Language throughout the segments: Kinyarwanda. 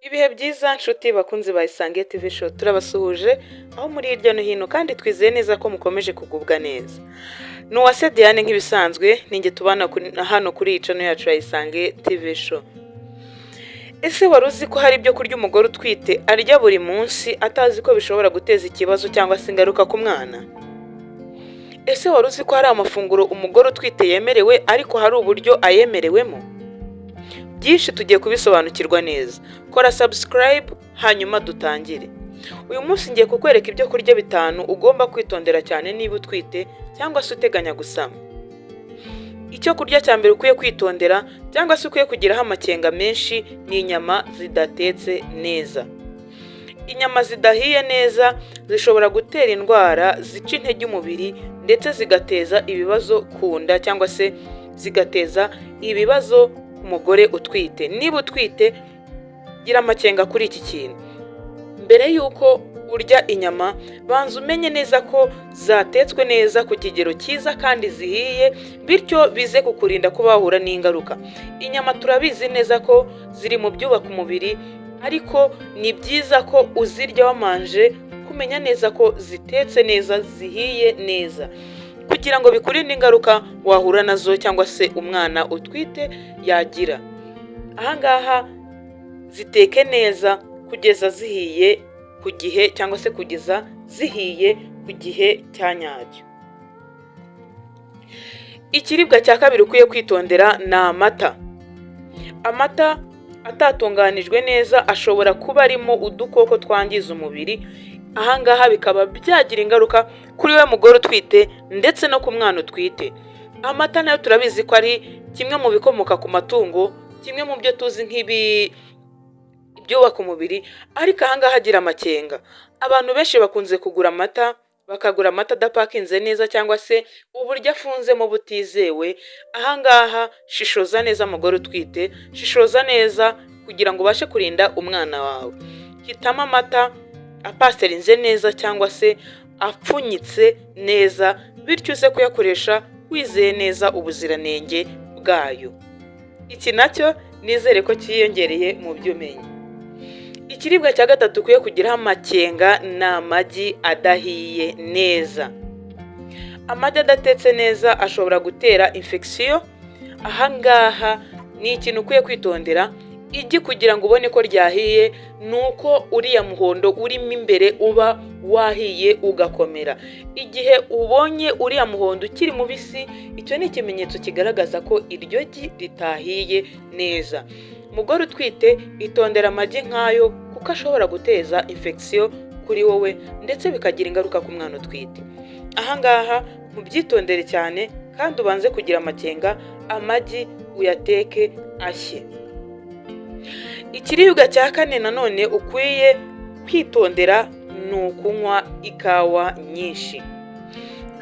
Ibihe byiza nshuti bakunzi ba Isange TV Show, turabasuhuje aho muri hirya no hino kandi twizeye neza ko mukomeje kugubwa neza. Ni Uwase Diane nk'ibisanzwe, ninjye tubana hano kuri iyi channel yacu ya Isange TV Show. Ese wari uzi ko hari ibyo kurya umugore utwite arya buri munsi atazi ko bishobora guteza ikibazo cyangwa se ingaruka ku mwana? Ese wari uzi ko hari amafunguro umugore utwite yemerewe ariko hari uburyo ayemerewemo? Byinshi tugiye kubisobanukirwa neza. Kora subscribe hanyuma dutangire. Uyu munsi ngiye kukwereka ibyo kurya bitanu ugomba kwitondera cyane niba utwite cyangwa se uteganya gusama. Icyo kurya cya mbere ukwiye kwitondera cyangwa se ukwiye kugiraho amakenga menshi ni inyama zidatetse neza. Inyama zidahiye neza zishobora gutera indwara zica intege umubiri ndetse zigateza ibibazo ku nda cyangwa se zigateza ibibazo ku mugore utwite. Niba utwite, gira amakenga kuri iki kintu. Mbere y'uko urya inyama, banza umenye neza ko zatetswe neza ku kigero cyiza kandi zihiye, bityo bize kukurinda kuba wahura n'ingaruka. Inyama turabizi neza ko ziri mu byubaka umubiri, ariko ni byiza ko uzirya wamanje kumenya neza ko zitetse neza, zihiye neza, kugira ngo bikurinde ingaruka wahura nazo cyangwa se umwana utwite yagira. Ahangaha ziteke neza kugeza zihiye ku gihe cyangwa se kugeza zihiye ku gihe cya nyacyo. Ikiribwa cya kabiri ukwiye kwitondera ni amata. Amata atatunganijwe neza ashobora kuba arimo udukoko twangiza umubiri, ahangaha bikaba byagira ingaruka kuri we mugore utwite ndetse no ku mwana utwite. Amata nayo turabizi ko ari kimwe mu bikomoka ku matungo, kimwe mu byo tuzi nk'ibi ibyubaka umubiri, ariko ahangaha agira amakenga. Abantu benshi bakunze kugura amata, bakagura amata adapakinze neza cyangwa se uburyo afunzemo butizewe. Ahangaha shishoza neza mugore utwite, shishoza neza kugira ngo ubashe kurinda umwana wawe. Hitamo amata apasiterinze neza cyangwa se apfunyitse neza, bityo uze kuyakoresha wizeye neza ubuziranenge bwayo. Iki nacyo nizere ko cyiyongereye mu byo umenya. Ikiribwa cya gatatu ukwiye kugiraho amakenga ni amagi adahiye neza. Amagi adatetse neza ashobora gutera infection. Ahangaha ni ikintu ukwiye kwitondera. Igi kugira ngo ubone ko ryahiye ni uko uriya muhondo urimo imbere uba wahiye ugakomera. Igihe ubonye uriya muhondo ukiri mubisi, icyo ni ikimenyetso kigaragaza ko iryo gi ritahiye neza. Mugore utwite, itondera amagi nk'ayo kuko ashobora guteza infection kuri wowe ndetse bikagira ingaruka ku mwana utwite. Ahangaha mubyitondere cyane kandi ubanze kugira amakenga, amagi uyateke ashye. Ikiribwa cya kane nanone ukwiye kwitondera ni ukunywa ikawa nyinshi.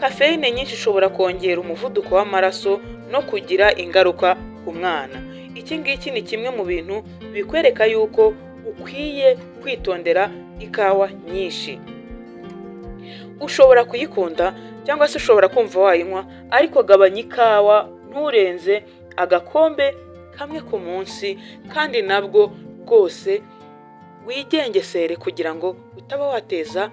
Kafeyine nyinshi ishobora kongera umuvuduko w'amaraso no kugira ingaruka ku mwana. Iki ngiki ni kimwe mu bintu bikwereka yuko ukwiye kwitondera ikawa nyinshi. Ushobora kuyikunda cyangwa se ushobora kumva wayinywa, ariko gabanya ikawa, nturenze agakombe kamwe ku munsi, kandi nabwo rwose wigengesere kugira ngo utaba wateza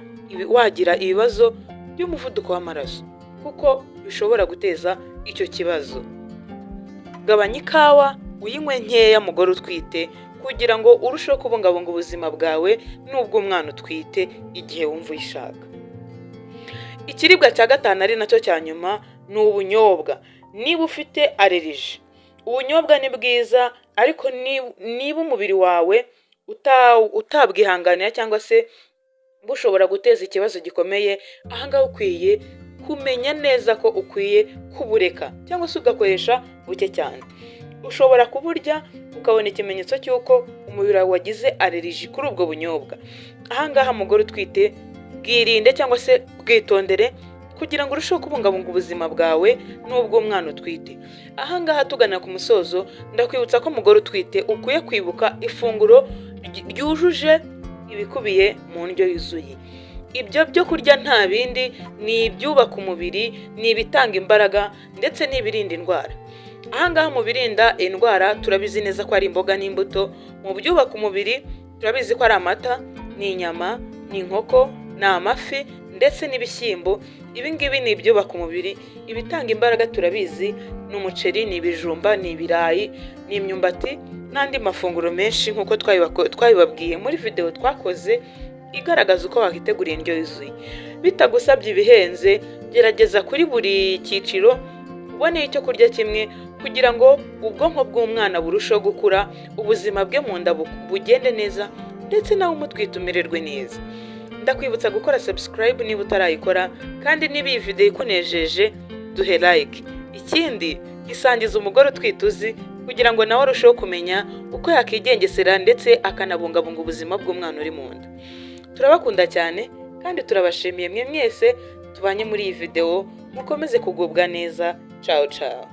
wagira ibibazo by'umuvuduko w'amaraso, kuko bishobora guteza icyo kibazo. Gabanya ikawa, uyinywe nkeya mugore utwite, kugira ngo urusheho kubungabunga ubuzima bwawe n'ubw'umwana utwite igihe wumva uyishaka. Ikiribwa cya gatanu ari nacyo cya nyuma ni ubunyobwa. Niba ufite allergie, ubunyobwa ni bwiza, ariko niba umubiri wawe utabwihanganira cyangwa se bushobora guteza ikibazo gikomeye, ahangaha ukwiye kumenya neza ko ukwiye kubureka cyangwa se ugakoresha buke cyane. Ushobora kuburya ukabona ikimenyetso cy'uko umubiri wawe wagize allergie kuri ubwo bunyobwa. Ahangaha mugore utwite, bwirinde cyangwa se bwitondere kugira ngo urusheho kubungabunga ubuzima bwawe n'ubw'umwana utwite. Ahangaha tugana ku musozo, ndakwibutsa ko umugore utwite ukwiye kwibuka ifunguro ryujuje ibikubiye mu ndyo yuzuye. Ibyo byo kurya nta bindi ni ibyubaka umubiri, ni ibitanga imbaraga ndetse n'ibirinda indwara. Ahangaha mu birinda indwara turabizi neza ko ari imboga n'imbuto, mu byubaka umubiri Turabizi ko ari amata, ni inyama, ni inkoko, ni amafi ndetse n'ibishyimbo. Ibi ngibi ni ibyubaka umubiri. Ibitanga imbaraga turabizi ni umuceri, ni ibijumba, ni ibirayi, ni imyumbati n'andi mafunguro menshi, nk'uko twabibabwiye muri videwo twakoze igaragaza uko wakitegura indyo yuzuye bitagusabye ibihenze. Gerageza kuri buri cyiciro ubone icyo kurya kimwe, kugira ngo ubwonko bw'umwana burusheho gukura, ubuzima bwe mu nda bugende neza, ndetse nawe umutwite umererwe neza. Ndakwibutsa gukora subscribe niba utarayikora, kandi niba iyi video ikunejeje, duhe like. Ikindi, isangiza umugore utwite uzi, kugira ngo nawe arusheho kumenya uko yakigengesera ndetse akanabungabunga ubuzima bw'umwana uri mu nda. Turabakunda cyane kandi turabashimiye mwe mwese tubanye muri iyi video. Mukomeze kugubwa neza. Ciao ciao.